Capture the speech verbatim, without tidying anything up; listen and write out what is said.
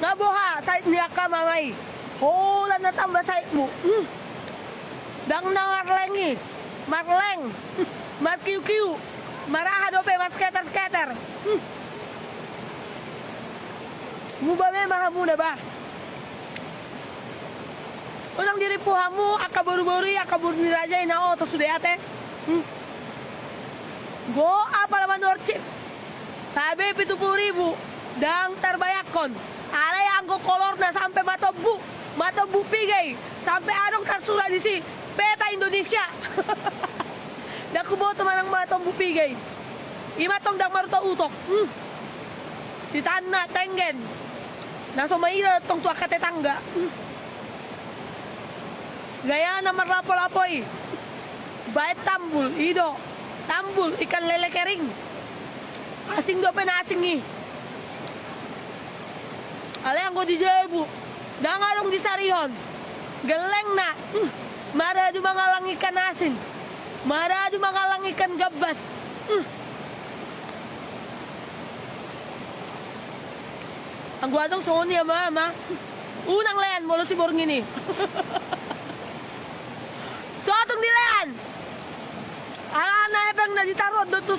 Nga boha sait ni angka mama i. Holan na tamba saitmu. Hmm. Ndang na marleng i. Marleng. Hmm. Markiukiu. Maraha dope marsketer-sketer. Hmm. Muba memang hamu na ba. Unang dirimpu hamu angka boru-boru i, angka boru ni raja i na oto sude ate. Hmm. Go apala manorcik. Sabe pitu pulu ribu, ndang tarbayangkon. Alai anggo kolorna sampe matombu, matombu piga i, sampe adong tarsurat disi, peta Indonesia. Ndang huboto manang matombu piga i. Ima tong ndang marutok-utok. Hmm. Sitanna, tenggen. Na so maila tong tu angka tetangga. Hmm. Gayana marlapo-lapo i. Baen tambul, i do. Tambul, ikan lele kering. Asing dope na asing i. Alai anggo di jabu, ndang adong disarihon. Gellengna, hmm, maradu mangallang ikan asin. Maradu mangallang ikan gambas. Hmm. Anggo adong songon i ama-ama, unang lean molo siborngin i. Totung dilean. Alana hepeng na ditaruhon do tu